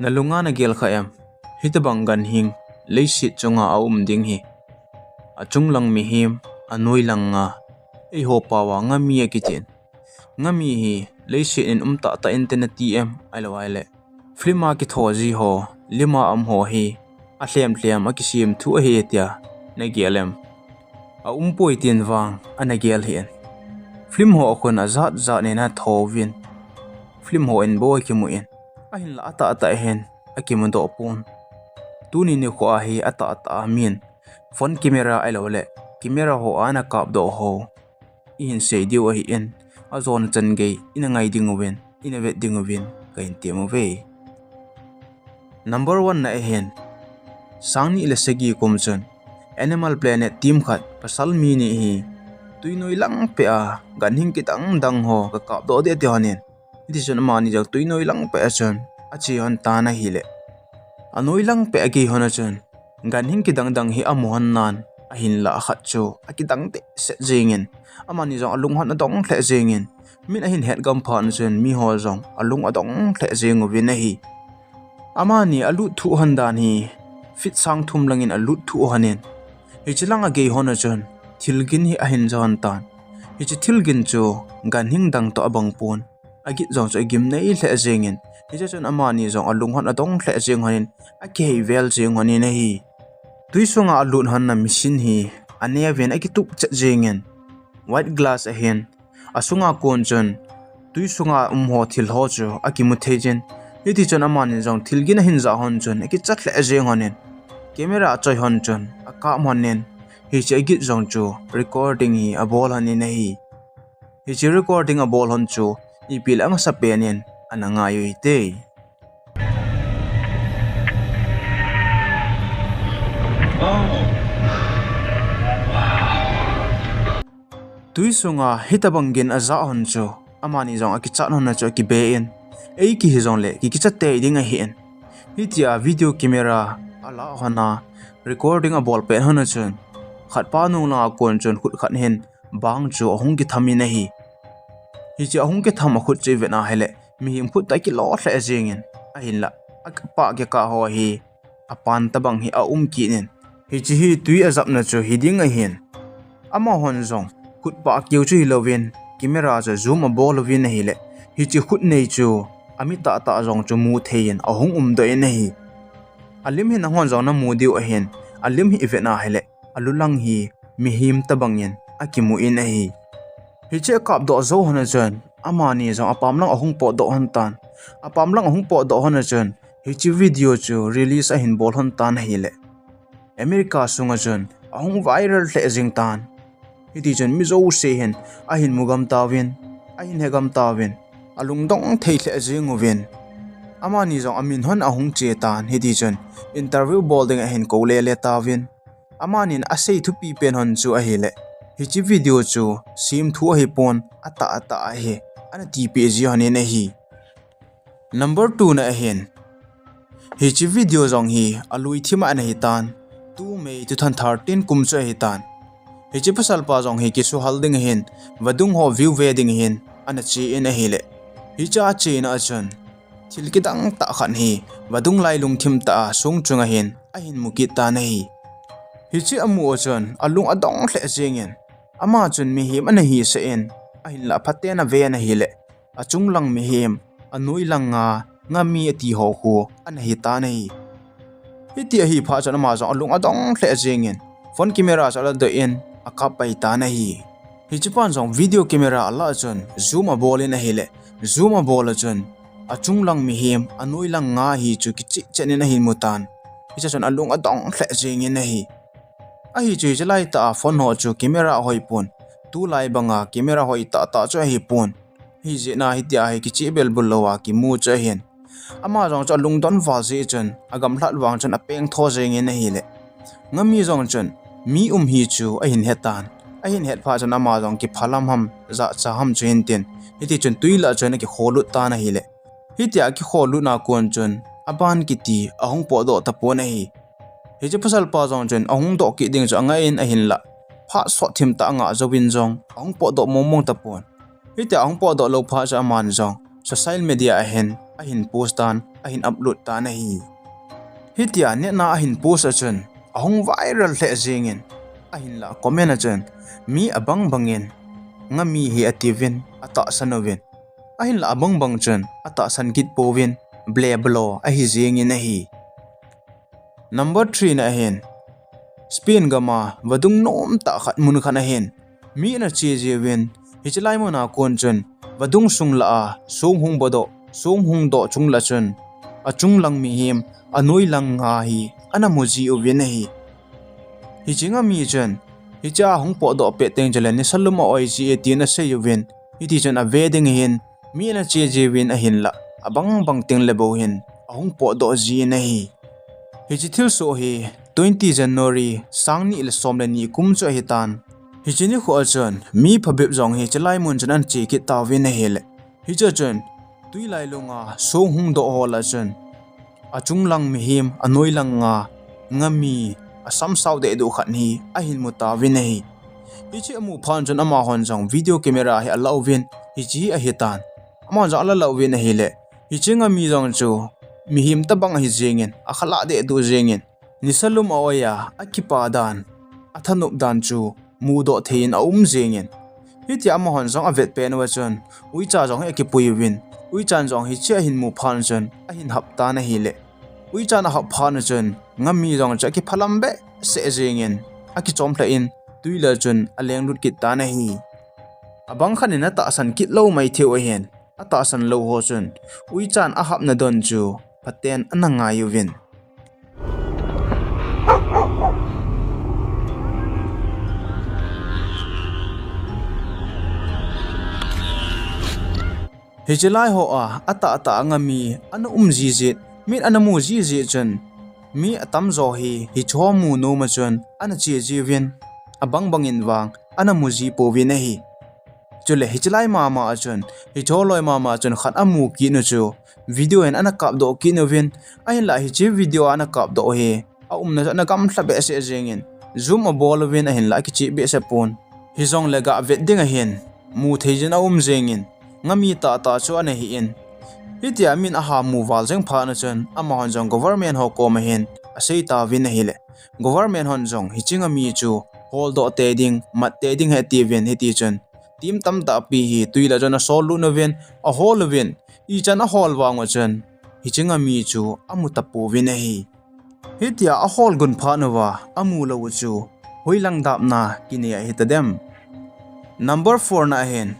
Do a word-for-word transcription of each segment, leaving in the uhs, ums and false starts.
Nalunga nagel kha em? Hitobang ganhing leiset chunga aum ding hi. Achunglang mihem, anoilang nga. Eiho paova ngami akitin. Ngami hi leiset in um tahtah inte nati em? Ahilou ahile, film a kitho ji ho, lim a um ho hi alhem lhem a kisem thu ahi tia nagel em? Aum poi tin vang ana gel hih in. Film ho akhun ajat jat in atho uvin, film ho in bou akimu in, ahinla atahtah hin akimudoh pon. Tuni nikho a hi atahtah a min phone camera ahilouleh camera ho a ana kapdoh ho ihin sei diu ahi in, ajona chan gei ina ngai ding uvin, ina vet ding uvin kahin tem uve. Number one na ahin, sang ni le sagi kum chun Animal Planet team khat pasal mi ni hi tuinoi lang peh a ganhing kidang dang ho kakapdoh ding ati hon in, hiti chun amani jong tuinoi lang peh a chun ache hon tan ahile, anoi lang peh a agei hon a chun ganhing kidang dang hi amu hon nan, ahinla akhat chu akidang dehset jeng in, amani jong alung hon adong lheh jeng in, min ahin het gam phat chun miho jong alung adong lheh jeng uvin ahi. Amani alut thuh hon dan hi feet sang thum lang in alut thuh hon in, hiche lang agei hon a chun thilgin hi ahin ja hon tan. Hiche thilgin chu ganhing dang toh abang pon, agit jong chu agimnei lheh jeng in, hiche chun amani jong alung hon adong lheh jeng hon in, akihei vel jeng hon in ahi. Tui sunga alut hon na machine hi aneo vin akitup chet jeng in, white glass ahin, asunga kon chun tui sunga um ho thil ho chu akimu thei jin, hiti chun amani jong thilgin ahin ja hon chun akicha lheh jeng hon in, camera achoi hon chun akap hon in, hiche agit jong chu recording hi abol hon in ahi. Hiche recording abol hon chu ipi le amasapen in ana ngai u hite. Tui sunga hitobang gin aja hon chu amani jong akichat hon a chu akibe in, ei kihi jongle kikicha tei ding ahi in, hitia video camera ala hon a recording abol pet hon a chun, khatpa nung langa kon chun khut khat hin bang chu ahung kitham in ahi. Hiche ahung kitham akhut chu ivet a ahile, mihem khut toh akilo lheh jeng in, ahinla akipah kikah ho hi apan tobang hi aum kit in, hiche hi tui ajapna chu hiding ahin. Amahon jong khut pah keu chu hilouvin camera chu zoom abol uvin ahile, hiche khut nei chu ami tahtah jong chu mu thei in ahung umdoh in ahi. Alim hi nanghon jong namu diu ahin, alim hi ivet a ahile, alu lang hi mihem tobang in akimu in ahi. Hiche akapdoh jou hon a chun amani jong apam lang ahung potdoh hon tan. Apam lang ahung potdoh hon a chun hiche video chu release ahin bol hon tan ahile, America sunga chun ahung viral lheh jeng tan. Hiti chun mi jouse hin ahin mu gam tauvin, ahin he gam tauvin, alungdong thei lheh jeng uvin, amani jong amin hon ahung che tan. Hiti chun interview bol ding ahin kou lele tauvin, amanin asei thupi pen hon chu ahile, hiche video chu semthu ahipon, atahtah ahi, ana tipeh ji hon in ahi. Number two na ahin, hiche video jong hi alui thim a ana hitan, two May two thousand thirteen kum chu ahitan. Hiche pasalpa jong hi kisuhal ding ahin, vadung ho view ve ding ahin ana che in ahile, hiche achena a chun thil kidang tah khat hi vadung lai lungthim tah a song chunga hin ahin mu kit tan ahi. Hiche amu a chun alung adong lheh jeng in, ama chun mihem ana hisah in, ahinla phaten ave in ahile, achunglang mihem, anoilang nga, ngami ati ho khu ana hitan ahi. Hiti ahi phat chun ama jong alung adong lheh jeng in, phone camera chu aladoh in akap pai tan ahi. Hichepan jong video camera ala chun zoom abol in ahile, zoom abol a chun achunglang mihem, anoilang nga hi chu kicheh chet in ahin mu tan. Hiche chun alung adong lheh jeng in ahi. Ahi chu hiche laitah a phone ho chu camera ahoi pon, tulai banga camera hoi tahtah chu ahipon. Hijeh a hitia hi kicheh belbul louva kimu chu ahin. Ama jong chu alungdon val jeh chun agamlhat vang chun apeng tho jeng in ahile, ngami jong chun mi um hi chu ahin hetan. Ahin het phat chun ama jong kiphalam ham, jachat ham chu hintin, hiti chun tui lah chun akikholut tan ahile, hitia akikholutna kon chun aban kiti ahung potdoh tapon ahi. Hiche pasalpa jong chun ahung doh kit ding chu angah in ahinla, phat sot thim tah angah jouvin jong ahung potdoh mong mong tapon. Hitia ahung potdoh lou phat chun aman jong social media a hin ahin post tan, ahin upload tan ahi. Hitia net na ahin post a chun, ahung viral lheh jengin, ahinlah comment a chun, mi abang bangin, ngami hi atiuvin, atahsan uvin. Ahinlah abang bang chun, atahsan kit pouvin, ble blo ahi jengin ahi. Number three na ahin, Spain gam a vadung nom tah khat mun khat ahin, mi ana che jiuvin, hiche lai mun a kon chun, vadung sung lah a, song hung bodoh, song hung doh chung lah chun, achung lang mihem, anoi lang nga hi, ana mu jiuvin ahi. Hiche ngami chun, hiche ahung potdoh pet teng chule, nisa lum a-oi ji e tin asei uvin, hiti chun ave ding hin, mi ana che jiuvin ahinlah, abang bang teng le bou hin, ahung potdoh jin ahi. Hiche thilsoh hi, twenty January, sang ni le som le ni kum chu ahitan. Hiche nikho a chun, mi phabep jong hiche lai mun chun ana che kit tauvin ahile. Hiche chun, tui lailung a, song hung doh ho lah chun, achung lang mihem, anoi lang nga, ngami, asam sao deh duh khat hi, ahin mu tauvin ahi. Hiche amu phat chun amahon jong video camera hi ala uvin, hiche hi ahitan. Amahon jong ala la uvin ahile. Hiche ngami jong chu, mihem tabang ahi jengin, akhalah deh duh jengin, nisa lum a-oi a, akipa dan, athanop dan chu, mudoh thei in aum jengin. Hitia amahon jong avet pet uva chun, uicha jong hi akipui uvin, uichan jong hiche ahin mu phat chun, ahin hap tan ahile. Uichan ahap phat chun, ngami jong chu akiphalam behseh jengin, akichom lheh in, tui lah chun aleng lut kit tan ahi. Abang khat in atahsan kit lou maithei u ahin, atahsan lou ho chun, uichan ahapna don chu, phaten ana ngai uvin. Hiche lai ho a, atahtah a ngami, ana um jiji, min ana mu jiji chun, mi atamjo hi, hiche ho mu nom a chun, ana che jiuvin, abang bangin vang, ana mu ji pouvin ahi. Chule hiche lai mama a chun, hiche ho loi mama chun khat amu kit u chu, video in ana kapdoh kit uvin, ahinlah hiche video a ana kapdoh hi, aumna chu ana gamlha behseh jengin, zoom abol uvin ahinlah akicheh behseh pon. Hijongle gavet ding ahin, mu thei jin aum jengin, ngami tahtah chu ana hi in. Hitia min aha mu val jeng phat chun, amahon jong government ho koma hin, asei tauvin ahile. Government hon jong, hiche ngami chu, holdoh tei ding, mat tei ding ahi tiuvin, hiti chun, team tamtah pi hi, tui lah chun asol lut uvin, ahol uvin, ichan ahol vang u chun, hiche ngami chu, amu tapouvin ahi. Hitia ahol gun phat uva, amu lou u chu, hoilang dapna kinei ahi tadem. Number four na ahin,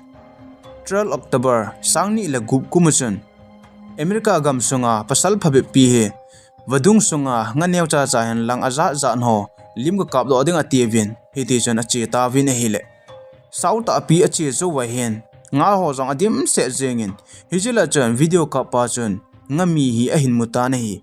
twelve October, sang ni le gup kum a chun, America gam sunga pasal phabep pi hi, vadung sunga nga neocha cha hin lang ajat jat ho, lim kakapdoh ding atiuvin, hiti chun ache tauvin ahile. Sautah pi ache jou uva hin, nga ho jong adimset jengin, hiche lah chun video kap pa chun, ngami hi ahin mu tan ahi.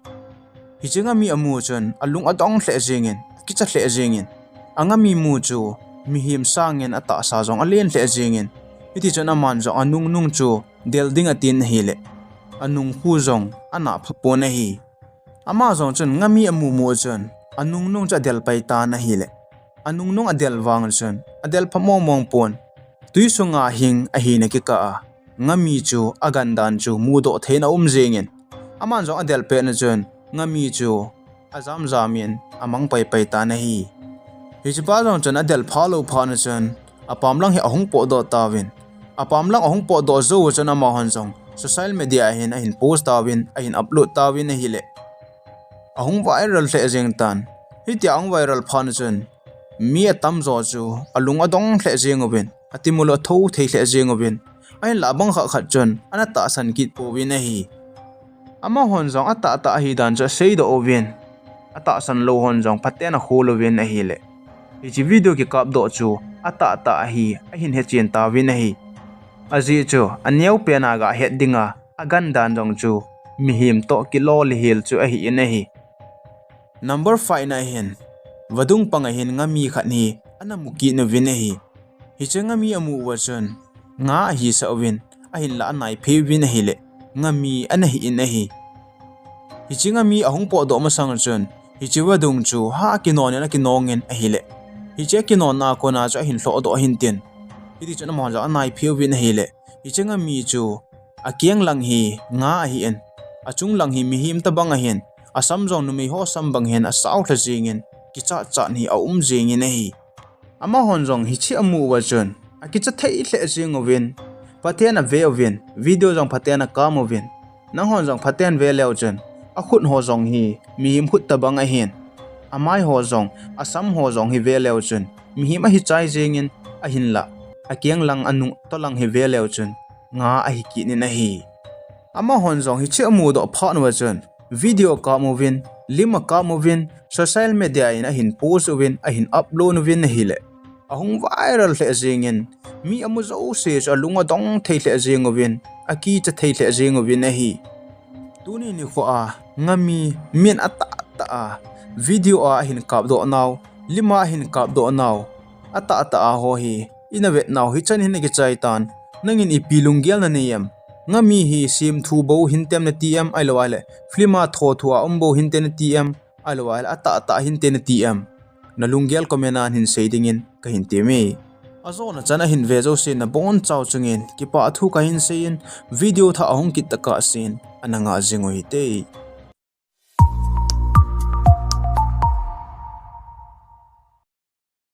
Hiche ngami amu chun, alung adong lheh jengin, akicha lheh jengin. Angami mu chu, mihem sangin atahsa jong alen lheh jengin. Hiti chun aman jong anungnung chu, del ding atin ahile. Anung khu jong, ana pha pon ahi. Ama jong chun ngami amu mu chun, anungnung chu adel pai tan ahile. Anungnung adel vang chun, adel pha mong mong pon. Tui sunga hing ahina kikah a, ngami chu agan dan chu mudoh theina um jengin. Aman jong adel pet na chun, ngami chu ajam jam in amang pai pai tan ahi. Hiche pa jong chun adel pha lou phat na chun, apam lang hi ahung potdoh tauvin. Apam lang ahung potdoh jou chun amahon jong social media a hin ahin post tauvin, ahin upload tauvin ahile. Ahung viral lheh jeng tan. Hitia ahung viral phat na chun, mi atamjo chu alung adong lheh jeng uvin, atimul u atho thei lheh jeng uvin, ahinlah abang khat khat chun ana tahsan kit pouvin ahi. Amahon jong atahtah ahi dan chu aseidoh uvin, atahsan lou hon jong phaten akhol uvin ahile. Hiche video kikapdoh chu atahtah ahi, ahin hechen tauvin ahi. Ajeh chu, aneopen a gahet dinga, agan dan jong chu, mihem toh kilou lihel chu ahi in ahi. Number five na ahin, vadung pang a hin ngami khat hi, ana mu kit uvin ahi. Hiche ngami amu uva chun, nga ahisah uvin, ahinlah anaiphei uvin ahile, ngami ana hi in ahi. Hiche ngami ahung potdoh masang chun, hiche vadung chu ha akinon in akinong in ahile. Hiche akinonna a kona chu ahin lhohdoh ahin tin. Hiti chun amahon jong anaiphei uvin ahile. Hiche ngami chu Akeng lang hi nga ahin, achung lang hi mihem tabang ahin, asam jong numei ho sam bang hin asao lha jingin, kichat chat hi aum jingin ahi. Amahon jong hiche amu uva chun, akicha thei lheh jing uvin, phaten ave uvin, video jong phaten akam uvin, nanghon jong phaten ve leu chun, akhut ho jong hi mihem khut tabang ahin, amai ho jong, asam ho jong hi ve leu chun, mihem ahi chai jingin, ahinlah akeng lang anung tolang hi ve leu chun, nga ahi kit in ahi. Amahon jong hiche amudoh phat uva chun, video akam uvin, lim akam uvin, social media in ahin post uvin, ahin upload uvin ahile, ahung viral lheh jingin, mi amu jouse chu alung adong thei lheh jing uvin, akicha thei lheh jing uvin ahi. Tuni nikho a, ngami min atahtah a, video a ahin kapdoh nau, lim a ahin kapdoh nau, atahtah a ho hi, ina vet nau hichan hin akichai tan, nangin ipi lunggel nanei em? Ngami hi semthu bou hintem nati em, ahilou ahile film a thothu a um bou hinte nati em, ahilou ahile atahtah hinte nati em? Nalunggel comment a hin sei dingin kahin temme. Ajona chan ahin ve jouse nabonchau chungin kipah thu kahin seiyin, video thah ahung kit tokah sen ana ngah jing uhite.